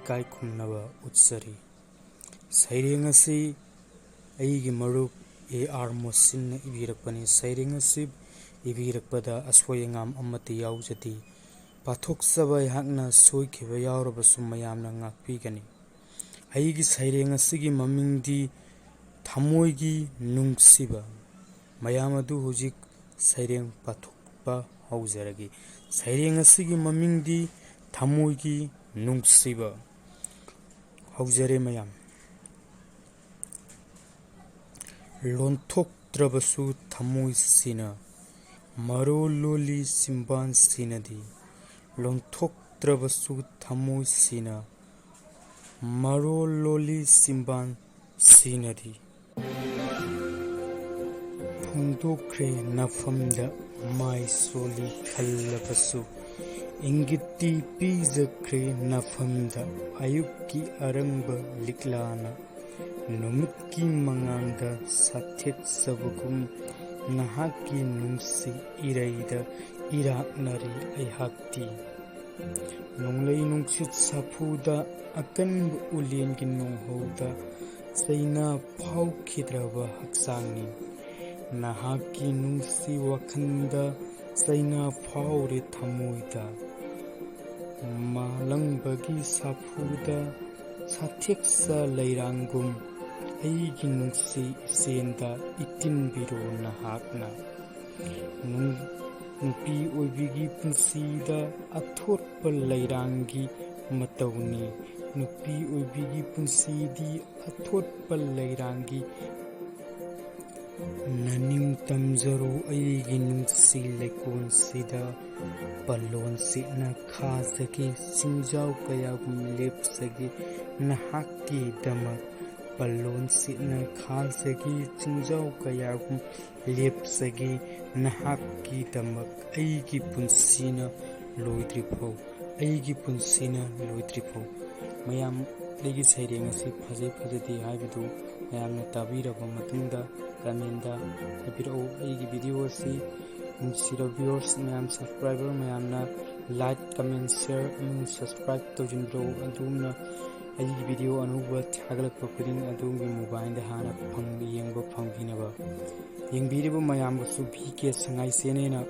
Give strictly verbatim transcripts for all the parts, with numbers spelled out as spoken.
ꯏꯀꯥꯏ ꯈꯨꯝꯅꯕ ꯎꯠꯆꯔꯤ꯫ ꯁꯩꯔꯦꯡ ꯑꯁꯤ ꯑꯩꯒꯤ ꯃꯔꯨꯞ ꯑꯦ ꯑꯥꯔ ꯃꯣꯁꯤꯟꯅ ꯏꯕꯤꯔꯛꯄꯅꯤ꯫ ꯁꯩꯔꯦꯡ ꯑꯁꯤ ꯏꯕꯤꯔꯛꯄꯗ ꯑꯁꯣꯏ ꯑꯉꯥꯝ ꯑꯃꯠꯇ ꯌꯥꯎꯖꯗꯦ꯫ ꯄꯥꯊꯣꯛꯆꯕ ꯑꯩꯍꯥꯛꯅ ꯁꯣꯏꯈꯤꯕ ꯌꯥꯎꯔꯕꯁꯨ ꯃꯌꯥꯝꯅ ꯉꯥꯛꯄꯤꯒꯅꯤ꯫ ꯑꯩꯒꯤ ꯁꯩꯔꯦꯡ ꯑꯁꯤꯒꯤ ꯃꯃꯤꯡꯗꯤ ꯊꯃꯣꯏꯒꯤ ꯅꯨꯡꯁꯤꯕ꯫ ꯃꯌꯥꯝ ꯑꯗꯨ ꯍꯧꯖꯤꯛ ꯁꯩꯔꯦꯡ ꯄꯥꯊꯣꯛꯄ ꯍꯧꯖꯔꯒꯦ꯫ ꯁꯩꯔꯦꯡ ꯑꯁꯤꯒꯤ ꯃꯃꯤꯡꯗꯤ ꯊꯃꯣꯏꯒꯤ ꯅꯨꯡꯁꯤꯕ꯫ ꯍꯧꯖꯔꯦ ꯃꯌꯥꯝ꯫ ꯂꯣꯟꯊꯣꯛꯇ꯭ꯔꯕꯁꯨ ꯊꯃꯣꯏꯁꯤꯅ ꯃꯔꯣꯜ ꯂꯣꯜꯂꯤ ꯆꯤꯝꯕꯥꯟꯁꯤꯅꯗꯤ꯫ ꯂꯣꯟꯊꯣꯛꯇ꯭ꯔꯕꯁꯨ ꯊꯃꯣꯏꯁꯤꯅ ꯃꯔꯣꯜ ꯂꯣꯜꯂꯤ ꯆꯤꯝꯕꯥꯟꯁꯤꯅꯗꯤ꯫ ꯐꯣꯡꯗꯣꯛꯈ꯭ꯔꯦ ꯅꯐꯝꯗ ꯃꯥꯏ ꯁꯣꯜꯂꯤ ꯈꯜꯂꯕꯁꯨ, ꯏꯪꯒꯤꯠꯇꯤ ꯄꯤꯖꯈ꯭ꯔꯦ ꯅꯐꯝꯗ ꯑꯌꯨꯛꯀꯤ ꯑꯔꯪꯕ ꯂꯤꯛꯂꯥꯅ꯫ ꯅꯨꯃꯤꯠꯀꯤ ꯃꯉꯥꯜꯗ ꯁꯥꯊꯦꯛꯆꯕꯒꯨꯝ ꯅꯍꯥꯛꯀꯤ ꯅꯨꯡꯁꯤ ꯏꯔꯩꯗ ꯏꯔꯥꯛꯅꯔꯤ ꯑꯩꯍꯥꯛꯇꯤ꯫ ꯅꯣꯡꯂꯩ ꯅꯨꯡꯁꯤꯠ ꯁꯥꯐꯨꯗ, ꯑꯀꯟꯕ ꯎꯂꯦꯟꯒꯤ ꯅꯣꯡꯍꯧꯗ ꯆꯩꯅꯥ ꯐꯥꯎꯈꯤꯗ꯭ꯔꯕ ꯍꯛꯆꯥꯡꯅꯤ꯫ ꯅꯍꯥꯛꯀꯤ ꯅꯨꯡꯁꯤ ꯋꯥꯈꯜꯗ ꯆꯩꯅꯥ ꯐꯥꯎꯔꯦ ꯊꯃꯣꯏꯗ꯫ ꯃꯥꯂꯪꯕꯒꯤ ꯁꯥꯐꯨꯗ ꯁꯥꯊꯦꯛꯆ ꯂꯩꯔꯥꯡꯒꯨꯝ ꯑꯩꯒꯤ ꯅꯨꯡꯁꯤ ꯏꯆꯦꯟꯗ ꯏꯇꯤꯟꯕꯤꯔꯣ ꯅꯍꯥꯛꯅ꯫ ꯅꯨꯡ-, ꯅꯨꯄꯤ ꯑꯣꯏꯕꯤꯒꯤ ꯄꯨꯟꯁꯤꯗ ꯑꯊꯣꯠꯄ ꯂꯩꯔꯥꯡꯒꯤ ꯃꯇꯧꯅꯤ꯫ ꯅꯨꯄꯤ ꯑꯣꯏꯕꯤꯒꯤ ꯄꯨꯟꯁꯤꯗꯤ ꯑꯊꯣꯠꯄ ꯂꯩꯔꯥꯡꯒꯤ꯫ ꯅꯅꯤꯡ ꯇꯝꯖꯔꯣ ꯑꯩꯒꯤ ꯅꯨꯡꯁꯤ ꯂꯩꯀꯣꯜꯁꯤꯗ꯫ ꯄꯜꯂꯣꯟ ꯁꯦꯠꯅ ꯈꯥꯖꯒꯦ ꯆꯤꯡꯖꯥꯎ ꯀꯌꯥꯒꯨꯝ ꯂꯦꯞꯆꯒꯦ ꯅꯍꯥꯛꯀꯤꯗꯃꯛ꯫ ꯄꯜꯂꯣꯟ ꯁꯦꯠꯅ ꯈꯥꯖꯒꯦ ꯆꯤꯡꯖꯥꯎ ꯀꯌꯥꯒꯨꯝ ꯂꯦꯞꯆꯒꯦ ꯅꯍꯥꯛꯀꯤꯗꯃꯛ꯫ ꯑꯩꯒꯤ ꯄꯨꯟꯁꯤꯅ ꯂꯣꯏꯗ꯭ꯔꯤꯐꯥꯎ, ꯑꯩꯒꯤ ꯄꯨꯟꯁꯤꯅ ꯂꯣꯏꯗ꯭ꯔꯤꯐꯥꯎ꯫ ꯃꯌꯥꯝ, ꯑꯩꯒꯤ ꯁꯩꯔꯦꯡ ꯑꯁꯤ ꯐꯖꯩ ꯐꯖꯗꯦ ꯍꯥꯏꯕꯗꯨ ꯃꯌꯥꯝꯅ ꯇꯥꯕꯤꯔꯕ ꯃꯇꯨꯡꯗ ꯀꯃꯦꯟꯗ ꯍꯥꯏꯕꯤꯔꯛꯎ꯫ ꯑꯩꯒꯤ ꯚꯤꯗꯤꯑꯣ ꯑꯁꯤ ꯅꯨꯡꯁꯤꯔꯕ viewers ꯃꯌꯥꯝ, subscriber ꯃꯌꯥꯝꯅ Like, comment, share ꯑꯃꯁꯨꯡ subscribe ꯇꯧꯁꯤꯟꯕꯤꯔꯛꯎ꯫ ꯑꯗꯣꯝꯅ ꯑꯩꯒꯤ video ꯑꯅꯧꯕ ꯊꯥꯒꯠꯂꯛꯄ ꯈꯨꯗꯤꯡ ꯑꯗꯣꯝꯒꯤ mobileꯗ ꯍꯥꯟꯅ ꯐꯪ-, ꯌꯦꯡꯕ ꯐꯪꯕꯤꯅꯕ꯫ ꯌꯦꯡꯕꯤꯔꯤꯕ ꯃꯌꯥꯝꯕꯨꯁꯨ ꯚꯤ ꯀꯦ ꯁꯉꯥꯏ channelꯅ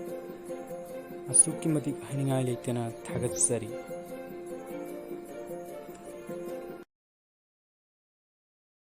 ꯑꯁꯨꯛꯀꯤ ꯃꯇꯤꯛ ꯍꯥꯏꯅꯤꯡꯉꯥꯏ ꯂꯩꯇꯅ ꯊꯥꯒꯠꯆꯔꯤ꯫